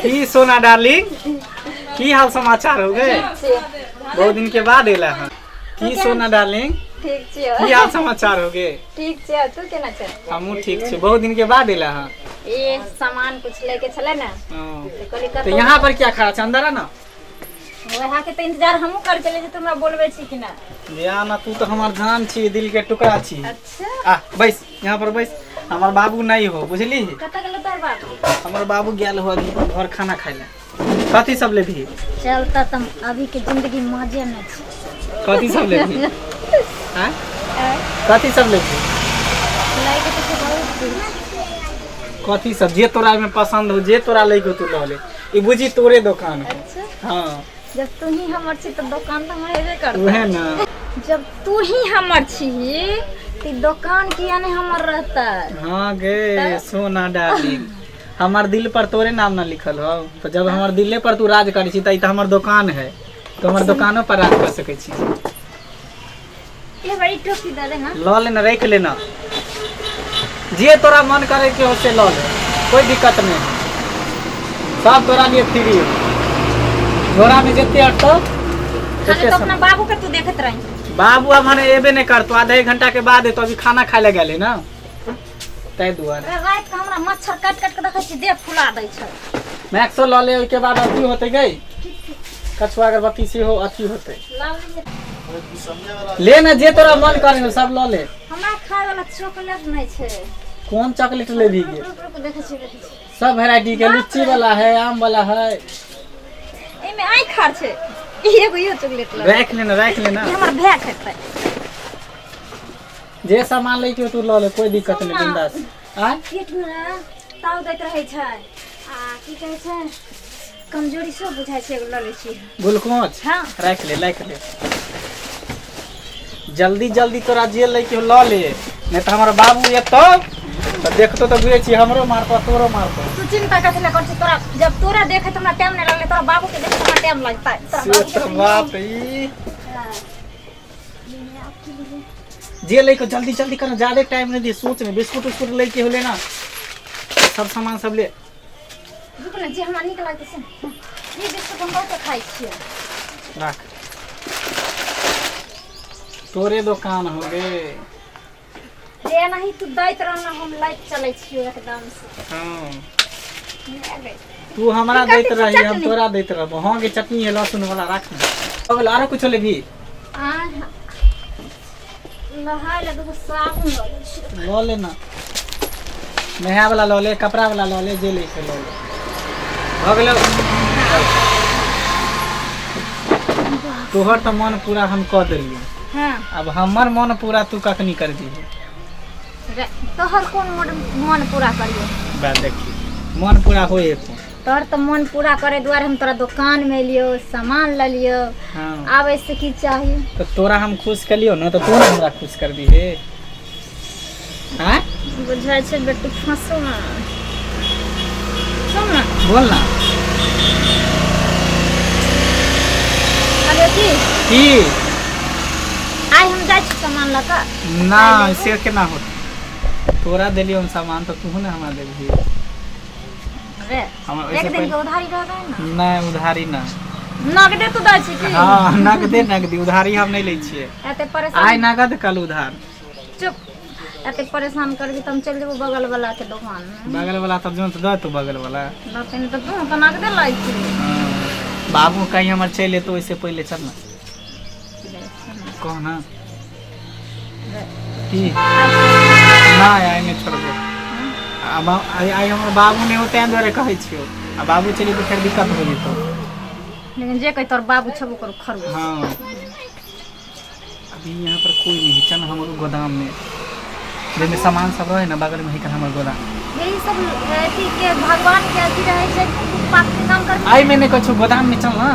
की सोना darling, की हाल समाचार हो गए? बहुत दिन के बाद एला हन। की सोना डार्लिंग, ठीक छियो। की हाल समाचार हो गए? ठीक छियो, तू केना छै? हमहूँ ठीक छी, बहुत दिन के बाद एला हन। ये सामान कुछ लेके छले ना। हाँ। तो कहली तो कतौ। यहाँ पर क्या खड़ा छै? अंदर आ ना। वहाँ के तो इंतजार हमहूँ कर चले जे तुम हमरा बोलबे छी कि ना। या ना, तू तो हमार जान छी, दिल के टुकड़ा छी। अच्छा। आ बैस, यहाँ पर बैस। हमार बाबू नहीं हो, बुझली? कतऽ गेलो तोहर बाबू? हमर बाबू गेल हो अभी घर खाना खाय ले। कथी सब लेबही? चल त तुम अभी के जिंदगी मजे में छी। कथी सब लेबही? आँय, कथी सब लेबही? लैके तो छै बहुत कुछ। कथी सब जे तोरा में पसंद हो, जे तोरा लैके हो तू लऽ ले। ई बुझी तोरे दुकान हो। अच्छा। हाँ। जब तू ही हमर छी तो दुकान तो हमर हेबे करतै। उहे ना। जब तू ही हमर छी तो दुकान किया नहीं हमर रहतै? हाँ गे सोना डार्लिंग, हमार दिल पर तोरे नाम ना लिखल हो, तो जब हमार दिले पर तू राज करै छी त ई त हमर दुकान है, तो हमर दुकानो पर राज कर सकै छी। ये बड़ी टोपी दे दे ना। लऽ लेना, रख लेना, जे तोरा मन करे के हो से लऽ ले, कोई दिक्कत नहीं है, सब तोरा लिए फ्री हो। झोरा में जते अटतो खाली तते तो अपना बाबू के तू देखत रही। बाबू अब हने एबे नहीं करतो, आधा एक घंटा के बाद एतो, अभी खाना खाए लए गेलै ना, ताहि दुआरे। अरे रात के हमरा मच्छर काटि काटि के देखै छी देह फुला दै छै। मैक्सो लऽ ले, ओहिके बाद अथी होतै गई, कछुआ अगरबत्ती सेहो अथी होतै। लऽ लिहे। ले ना, जे तोरा मन करे सब लऽ ले। हमरा खाय वाला चॉकलेट नहि छै। कोन चॉकलेट लेबही गे? रुक रुक, देखै छी देखै छी। सब वेराइटी के, लीची वाला है, आम वाला है। एहिमे आँखि खार छै। ई एगो इहो चॉकलेट लऽ ले। राखि लेना, राखि लेना। ई हमर भाय खेतै। जे सामान लैके हो तू लऽ ले, कोई दिक्कत नहीं, सुन ना। बिंदास। आय पेट मे ना ताव दैत रहै छै आ की कहै छै कमजोरी सेहो बुझाइ छै, एगो लऽ लै छी। ग्लूकोज? हाँ। राखि ले, राखि ले, जल्दी जल्दी तोरा जे लैके हो लऽ ले, नहीं तऽ हमर बाबू एतौ तऽ देखतो तऽ बुझै छी हमरो मारतो तोरो मारतो। तू चिंता कथी लए करै छी? तोरा जब तोरा देखै तऽ हमरा टाइम नहि लगलै, तोरा बाबू के देखै तऽ हमरा टाइम लगतै? तोरा से बाबू के तऽ बात ई। हाँ। जे लैके जल्दी जल्दी करना, ज्यादा टाइम नहीं दिए, सोच में बिस्कुट उस्कुट लैके होले ना, सब सामान सब ले। रुक ना, जे हमरा नीक लगतै से। ई बिस्कुट हम बहुते खाइ छियै। रख, तोरे दुकान हो गे। रे एनाही तू दैत रह ना, हम लाइट चलै छियौ एकदम से। हाँ। नहि गे। तू हमरा की दैत करतै रही, हम चटनी? तोरा दैत रहबो। हाँ गे, चटनी है लहसुन वाला, राख ना। हो गेल? आरो कुछो लेबही? आ नहाय लए दूगो साबुन लऽ लै छियै। लऽ ले ना, नहाय वाला लऽ ले, कपड़ा वाला लऽ ले, जे ले से लऽ ले। भऽ गेलौ? तोहर तऽ मन पूरा हम कऽ देलियौ। हाँ। अब हमर मन पूरा तू कखनी कर दीही? रे, तोहर कोन मन मन पूरा करियो? बा देखी, मन पूरा हो जेतौ। तोहर तऽ मन पूरा करे दुआरे हम तोरा दोकान में एलियो, सामान ललियो। हाँ। आब ऐसे की चाही? तऽ तोरा हम खुश कलियो ना, तऽ तू ने हमरा खुश कर दीहे। हाँ। बुझाइ छै बेटी फंसो ना। सुन ना। बोल ना। अरे की की? आइ हम जाइ छी सामान लऽ कऽ। ना, से केना होत? तोरा देलियो हम सामान तऽ तू ने हमरा देबही। रे, हमरा एक ओहिसे दिन पहिले के उधारी रहबै ना। नहि, उधारी ना। नगदे तू दै छी की? हाँ, नगदे नगदी, उधारी हम नहीं लै छियै। एते आइ परेशान नगद कल उधार। चुप, एते परेशान करबी तऽ हम चलि जेबो बगल वाला के दोकान में। बगल वाला तब जो तऽ दे तू बगल वाला। लतै नहि तऽ तू तऽ नगदे लै छी। हाँ। बाबू कहीं हमर चलि एतौ ओहिसे पहिले चल ना। कह ना की ना, आइ नहि छोड़बो। आब आइ आइ हमर बाबू नहि होतै दुआरे कहै छियौ, आ बाबू चलि जेतौ फेर दिक्कत हो जेतौ। लेकिन जे कही तोहर बाबू छेबो करू खरू। हाँ, अभी यहाँ पर कोई नहीं है, चल हमर गोदाम में, जाहिमे सामान सब रहे ना, बगल में है हमर गोदाम। यही सब अथी के भगवान के अथी रहै छै, पाप के काम कर। आइ में नहीं कहै छौ, गोदाम में चल ना।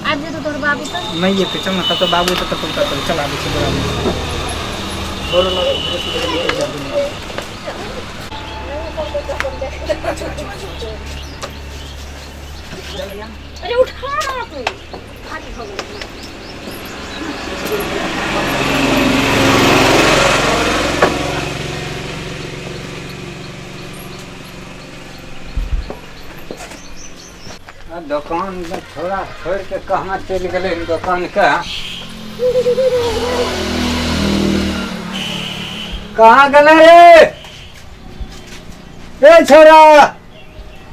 आबि जेतौ तोहर बाबू तऽ? नहीं एतै, चल ना। तब तो बाबू एतै तब तो चल, आबै छै गोदाम में। छोड़ो ना। अरे उठा ना तू, भारी भऽ गेलै। आ दोकान में छोड़ा छोड़ के कहाँ चलि गेलै हन दोकान के? कहाँ गेलै रे? ए छोड़ा,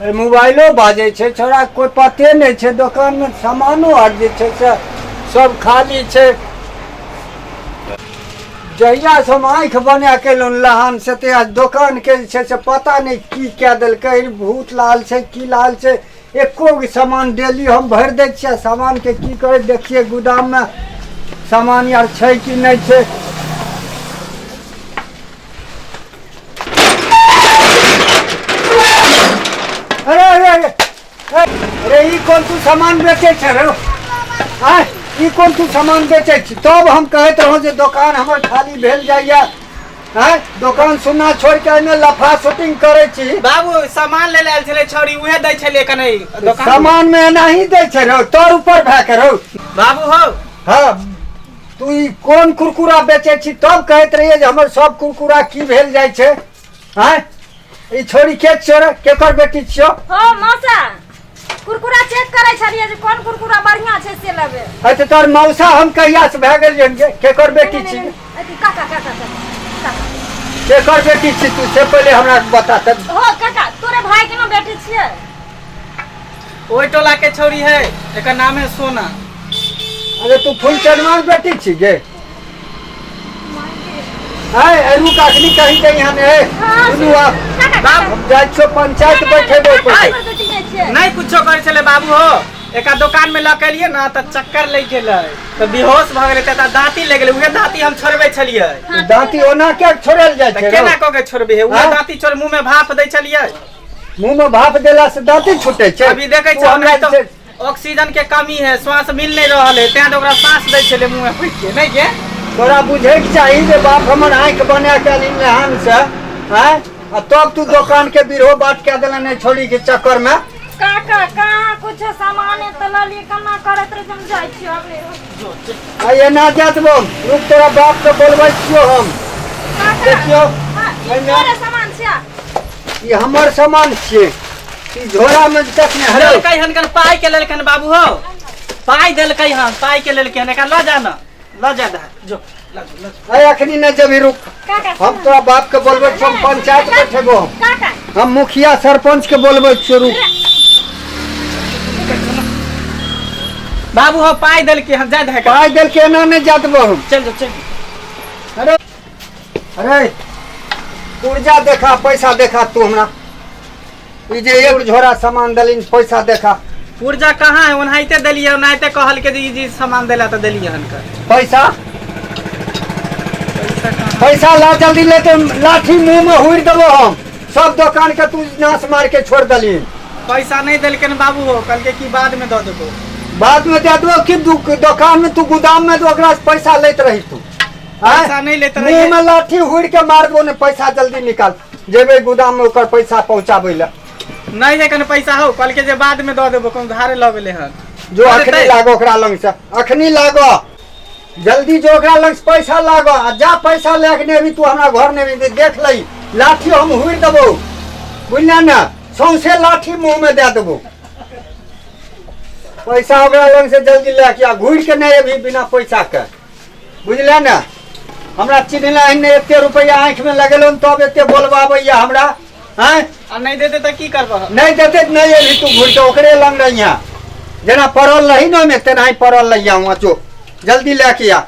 ए मोबाइलो बाजै छै छोड़ा, कोइ पते नहि छै। दोकानमे सामानो आर जे छै से सब खाली छै। जहियासँ हम आँखि बना के एलहुँ लहान से तहिया दोकानके जे छै से पता नहि की कए देलकै, भूत लाल छै की लाल छै। एको गो सामान डेली हम भरि दै छियै, सामानके की करै देखियै गोदाममे सामान आर छै कि नहि छै। अरे अरे अरे अरे, ई कोन तू सामान बेचै छै रे? आँय, ई कोन तू सामान बेचै छी? तब हम कहैत रहौं जे दोकान हमर खाली भेल जाइए। आँय, दोकान सुन्ना छोड़ि के एहिमे लफा शूटिंग करै छी। बाबू, सामान ले आयल छलै छौड़ी, उहे दै छलै कने दोकान। सामान मे एनाही दै छै रौ, तोर ऊपर भए के रौ। बाबू हो। हाँ, तू ई कोन कुरकुरा बेचै छी? तब कहैत रहियै जे हमर सब कुरकुरा की भेल जाइ छै। आँय, ई छोरी के छियो रे? केकर बेटी छियो? हो मौसा, कुरकुरा चेक करै छलियै जे कोन कुरकुरा बढ़िया छै से लेबै। अच्छा, तोहर मौसा हम कहिया से भए गेलियन गे? केकर बेटी छी? अथी काका, काका, काका, काका। केकर बेटी छी तू से पहिले हमरा बता तऽ। हो काका, तोरे भाई के ना बेटी छियै। ओहि टोला के छौड़ी है, एकर नाम है सोना। अरे तू फूल चढ़वा के बेटी छी गे? आय रुक, अखनी कहीं के यहाँ ने सुनू आप। बाबू। हम जाइ छियो पंचायत बैठेबो पहिले। नहीं कुछो करे छले बाबू हो, एका दुकान में लऽ के एलियै ना तऽ चक्कर लागि गेलै तऽ बेहोश भऽ गेलै, तऽ दाँती लागि गेलै, उहे दाँती हम छोड़बै छलियै। दाँती ओना किया छोड़ल जाइ तऽ छै? केना कऽ के छोड़बै? उहे हाँ? दाँती छोड़ मुँह में भाप दै छलियै। मुंह में भाप देला से दाँती छूटे छै? अभी देखै तू छै हमरा हमरा जे तऽ ऑक्सीजन के कमी है, श्वास मिल नहीं रहल है, तें ओकरा सांस दै छलै मुँह में फूकि के, नहीं के? तोरा बुझैके चाही जे बाप हमर आँखि बना के अली नहान से आँय, आ तब तू दोकान के बिरहो बाट कए देला नहीं छोड़ी के चक्कर में। काका, कहाँ कुछ सामान तऽ लऽ लिअ, केना करैत रहे, हम जाइ छियै आब नहि। आ एना जात बम, रुक, तोरा बाप के बोलबै छियो हम। काका। देखियौ। हाँ, ई एहिमे- तोरे सामान छियै। ई हमर सामान छियै, ई झोरा में तक ने हरो। देलकै हन कन पाइ के लेलकै हन बाबू हो, पाइ देलकै हन, पाइ के लेलकै हन। एकरा लऽ जा न, लऽ जा दे, जो लऽ जो, लऽ जो। अरे अखनी न जबी, रुक। काका। हम तोरा बाप के बोलबै छियो, हम पंचायत बैठेबो हम। काका। हम मुखिया सरपंच के बोलबै छियो, रुक। बाबू हो, पाइ देलकै हन, जा दे एकरा। पाइ देलकै, एना नहि जात हम। चल जो, चल जो। अरे अरे, पुर्जा देखा, पैसा देखा तू हमरा। ई जे एक झोरा सामान देलिन, पैसा देखा। पुर्जा कहाँ है? ओनाहिते देलियै, ओनाहिते कहलकै जे ई जी सामान देला तऽ देलियै हन कर। पैसा? पैसा कहाँ? पैसा ला जल्दी, ले तो लाठी मुंह में हुर देबो हम। सब दुकान के तू नाश मार के छोड़ देली। पैसा नहीं देलकै बाबू हो, कहलकै कि बाद में दऽ देबो। बाद में दे देबो कि दुकान में तू गोदाम में तो ओकरा से पैसा लेत रही तू? आँय? पैसा नहीं लेत मुंह रहियै। में लाठी हुर के मार देबो ने। पैसा जल्दी निकाल, जेबै गोदाम में ओकर पैसा पहुंचाबै ले। नहीं है कने पैसा हो, कहलकै जे बाद में दऽ देबो, कोनो धारे लऽ गेलै हन। जो दऽ अखनी देतै? लागो ओकरा लग से, अखनी लागो जल्दी, जो ओकरा लग से पैसा लागो। आ जा पैसा लए के नहि अभी तू हमरा घर नहि अभी, देख लही, लाठी हम हुर देबो, बुझलियै ने? सौंसे लाठी मुंह में दए देबो। पैसा ओकरा लग से जल्दी लए के आ, घुरि के नहि अभी बिना पैसा के, बुझलियै ने? हमरा चिन्हला नहि, एते रुपैआ आँखिमे लगेलहुँ तब एते बोलबाबैया हमरा, आँय? आ नहि देतै तऽ की करबह? नहि देते तऽ नहि अयली तू घुरि के, ओकरे लग रहिया, जेना पड़ल रही ने ओहिमे तेनाही पड़ल रहिया हुआँ। जो जल्दी लए के आ।